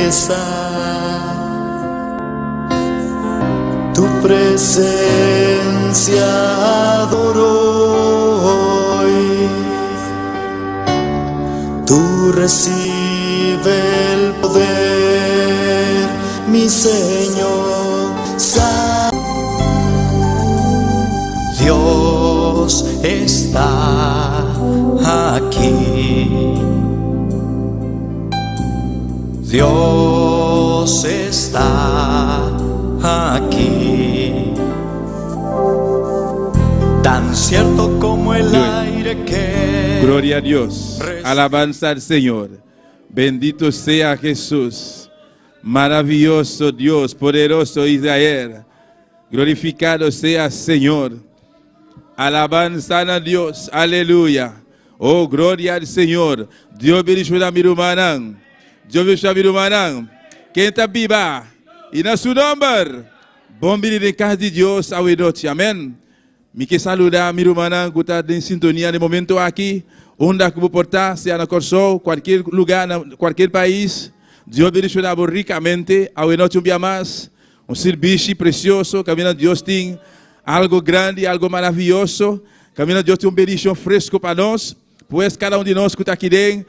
grandeza. Tu presencia adoro hoy. Tu recibe el poder, mi Señor. Dios está aquí. Dios está aquí. Tan cierto como el aire que Gloria a Dios. Alabanza al Señor. Bendito sea Jesús. Maravilloso Dios, poderoso Israel. Glorificado sea Señor. Alabanza a Dios. Aleluya. Oh, gloria al Señor. Dios bendiciona mi rumannan. Dios bendiciona mi rumannan. Ken ta biba? I na su nòmber. Bon bini den kas di Dios awe nochi. Amèn. Mi ke saludá mi rumannan ku ta den sintonia den momento aki. Unda ku bo por ta, sea na Kòrsou, kualkier lugá, na kualkier pais. Dios bendiciona bo rikamente awe nochi un bia mas. Un sirbishi precioso caminda Dios tin algo grandi, algo maravilloso. Caminda Dios tin un bendicion fresco pa nos. Pues cada un di nos cu ta aki den,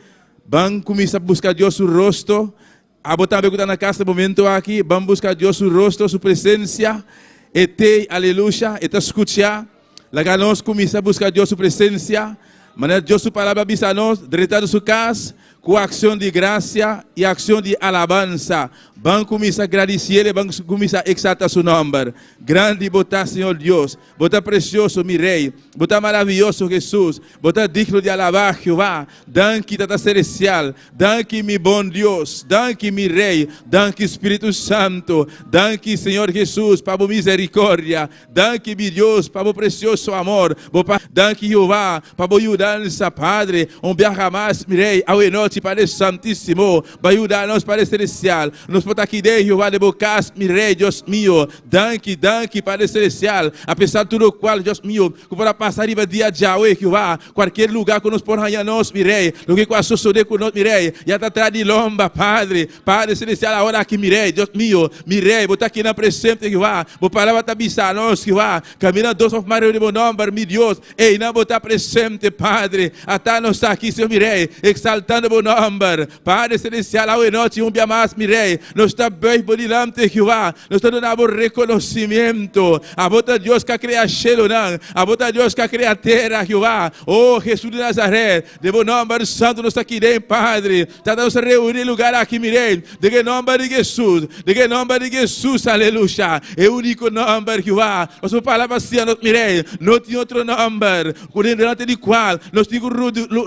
ban cuminsa busca Dios su rostro. Abo tambe cu ta na cas e momento aki, ban busca Dios su rostro, su presencia. E t'ey, aleluya, e ta scucha. Laga nos cuminsa busca Dios su presencia. Manera Dios su palabra bisa nos, drenta su cas cu accion di gracia y accion di alabansa. Ban cuminsa gradiciele, ban cuminsa exalta su nomber. Grandi bo ta, Señor Dios. Bo ta precioso, mi Rey. Bo ta maravilloso, Jesus. Bo ta digno di alaba, Jehová. Danki, Tata Celestial. Danki, mi bon Dios. Danki, mi Rey. Danki, Spiritu Santo. Danki, Señor Jesus, pa bo misericordia. Danki mi Dios pa bo precioso amor, bo pa Danki Jehová pa bo yudansa Padre, un biaha mas mi Rey awe nochi Padre Santisimo ba yuda nos Padre Celestial nos por ta aki den Jehová den bo cas mi Rey Dios mio Danki danki Padre Celestial apesar tur locual Dios mio cu por a pasa riba dia djawe Jehová cualkier lugar cu nos por haya nos mi Rey loke cu a sosode cu nos mi Rey ya ta tra di lomba Padre Padre Celestial, awor aki mi Rey, Dios mio, mi Rey, bo ta akinan presente, Jehová. Bo palabra ta bisa nos, Jehová, Camina dos of mas reuni bo nomber, mi Dios, einan bo ta presente, Padre. Ata nos ta aki, Señor mi Rey, exaltando bo nomber. Padre Celestial, awe nochi un bia mas, mi Rey, nos ta buig bo dilanti, Jehová. Nos ta duna bo reconocimiento. Abo ta Dios cu a crea shelonan. Abo ta Dios cu a crea tera, Jehová. Oh, Jesús di Nazaret, Den bo nomber santo nos ta kiden, Padre. Tata nos ta reuni e lugar aki, miren, den e nomber di Jesus, den e nomber di Jesus, aleluya. E unico nomber, Jehová. Nos por palabra asia nos, miren, no tin otro nomber cu den delante di cual nos tin cu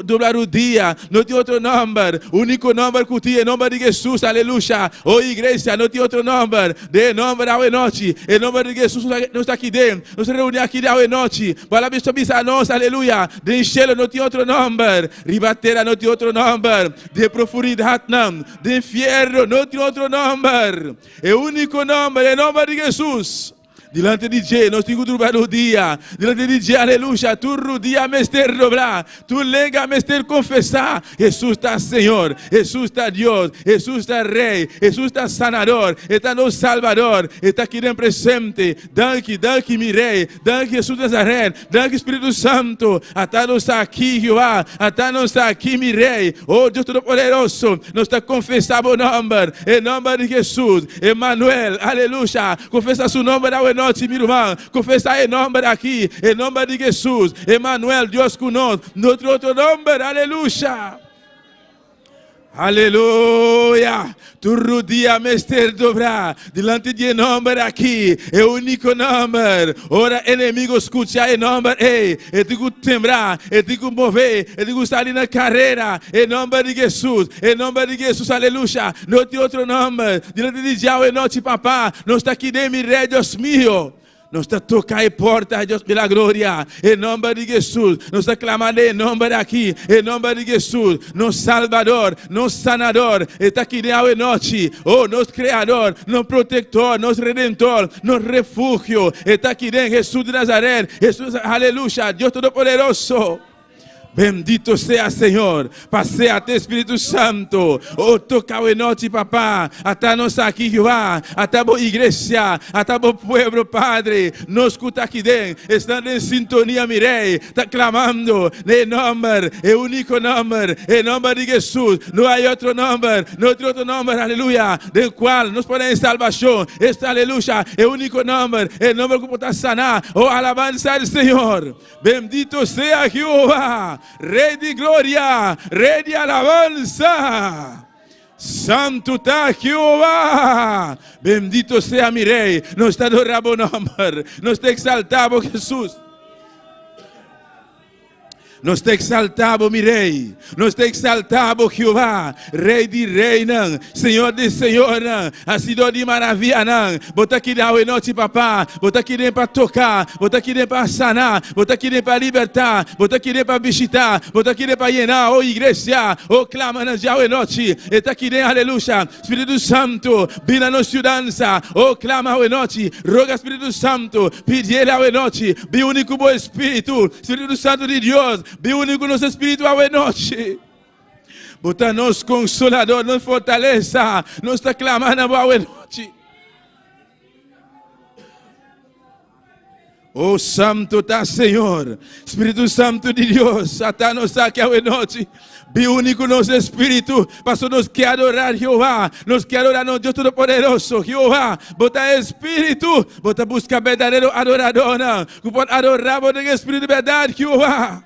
dobla rudia. No tin otro nomber. Unico nomber cu tin e nomber di Jesus, aleluya. Oh iglesia, no tin otro nomber. Den e nomber awe nochi, e nomber di Jesus nos ta kiden. Nos ta reuni aki di awe nochi. Palabra di Dios ta bisa nos, aleluya, den shelo no tin otro nomber, riba tera no tin otro nomber, den profundidadnan, den fierno no tin otro nomber. E unico nomber, e nomber di Jesus. Dilanti di dje nos tin cu dobla rodia, dilanti di dje, aleluya, tur rodia mester dobla, tur lenga mester confesa, Jesus ta Señor, Jesus ta Dios, Jesus ta Rey, Jesus ta Sanador, E ta nos Salbador, E ta aki den presente. Danki, danki mi Rey, danki Jesus Nazaret, danki Spiritu Santo, ata nos ta aki Jehová, ata nos ta aki mi Rey, oh Dios Todopoderoso, nos ta confesa bo nomber, e nomber di Jesus, Emanuel, aleluya, confesa su nomber awe nochi mi ruman, confesa e nomber aki, e nomber di Jesus, Emanuel, Dios cu nos, no tin otro nomber, aleluya. Aleluya! Tur rudia mester dobra dilanti di e nomber aki, e úniko nomber. Ora enemigo skucha e nomber ei, e tin ku tembra, e tin ku move, e tin ku sali na karera. E nomber di Hesus, e nomber di Hesus, aleluya! No tin otro nomber dilanti di djawe nochi, Papa. Nos ta aki den mi Rei, Dios mio. Nos ta toca e porta, Dios di la gloria, e nomber di Jesus. Nos ta clama den e nomber aki, e nomber di Jesus, nos Salbador, nos Sanador. E ta aki den awe nochi. Oh, nos Creador, nos Protector, nos Redentor, nos Refugio. E ta aki den Jesus di Nazaret. Jesus, aleluya, Dios Todopoderoso. Bendito sea Señor. Paséate, Spiritu Santu. Oh, toka awe nochi, Papa. Ata nos aki, Jehová. Ata bo iglesia. Ata bo pueblo, Padre. Nos ku ta aki den, esnan den sintonia, mi Rei, ta klamando na e nòmber, e úniko nòmber, e nòmber di Hesus. No hay otro nòmber, no tin otro nòmber, aleluya, den kual nos por haña salbashon. Esta, aleluya, e úniko nòmber, e nòmber ku por ta sana. Oh, alabansa al Señor. Bendito sea Jehová, Rey di gloria, Rey di alabansa. Santu ta Jehová. Bendito sea mi Rey. Nos ta adorá bo nomber. Nos ta exaltá bo, Jesús. Nos ta exaltá bo, mi Rey. Nos ta exaltá bo, Jehová, Rey di reynan, Señor di señornan, Hacidor di maravianan. Bo ta keda awe nochi, Papá. Bo ta keda pa toca. Bo ta keda pa sana. Bo ta keda pa libertá. Bo ta keda pa bishitá. Bo ta keda pa yena. Oh, iglesia, oh, clama na dje awe nochi. E ta keda, aleluya. Spiritu Santu, bin na nos yudansa. Oh, clama awe nochi. Roga Spiritu Santu, pidiel awe nochi. Bin uni cu bo Spiritu. Spiritu Santu di Dios, bin uni cu nos Spiritu awe nochi. Bo ta nos consolador, nos fortalesa. Nos ta clama na bo awe nochi. Oh, Santo ta Señor. Spiritu Santo di Dios, ata nos aki awe nochi. Bin uni cu nos espíritu, paso nos ke adorá Jehová. Nos ke adorá nos Dios Todopoderoso. Jehová, bo ta espíritu. Bo ta busca berdadero adoradornan cu por adorá bo den espíritu di berdad, Jehová.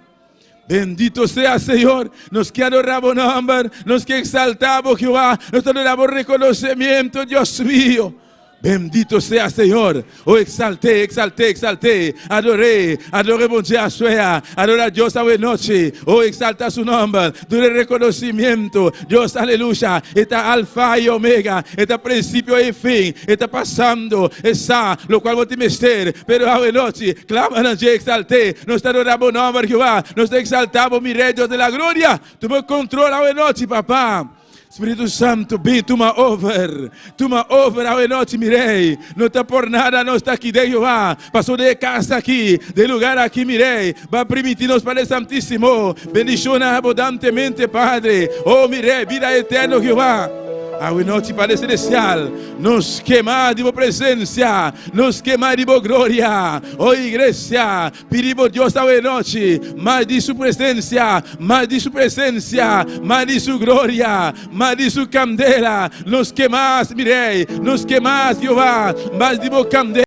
Bendito sea Señor. Nos ke adorá bo nomber. Nos ke exaltá bo, Jehová. Nos ta duna bo reconocimiento, Dios mío. Bendito sea Señor. Oh, exalté, exalté, exalté. Adoré, adoré bon dia suea. Adora Dios awe nochi. Oh, exalta su nomber. Duna reconocimiento. Dios, aleluya. E ta Alfa y Omega. E ta principio y fin. E ta pasando. E sa locual bo tin mester. Pero awe nochi, clama na dje, exalté. Nos ta adora bo nomber, Jehová. Nos ta exalta bo, mi Rey, Dios de la gloria. Tuma control awe nochi, Papá. Spiritu Santu, bin tuma over. Tuma over awe nochi, mi Rey. No ta por nada nos ta aki den Jehová. Paso den e cas aki, den e lugar aki, mi Rey. Ba primiti nos Padre Santísimo. Bendiciona abundantemente, Padre. Oh, mi Rey, bida eterno, Jehová. Awe nochi, Padre Celestial, nos kema di bo presencia. Nos kema di bo gloria. Oh, iglesia, Pidi bo Dios awe nochi mas di su presencia, mas di su presencia, mas di su gloria, mas di su candela. Nos ke mas, mi Rey, nos ke mas, Jehová, mas di bo candela.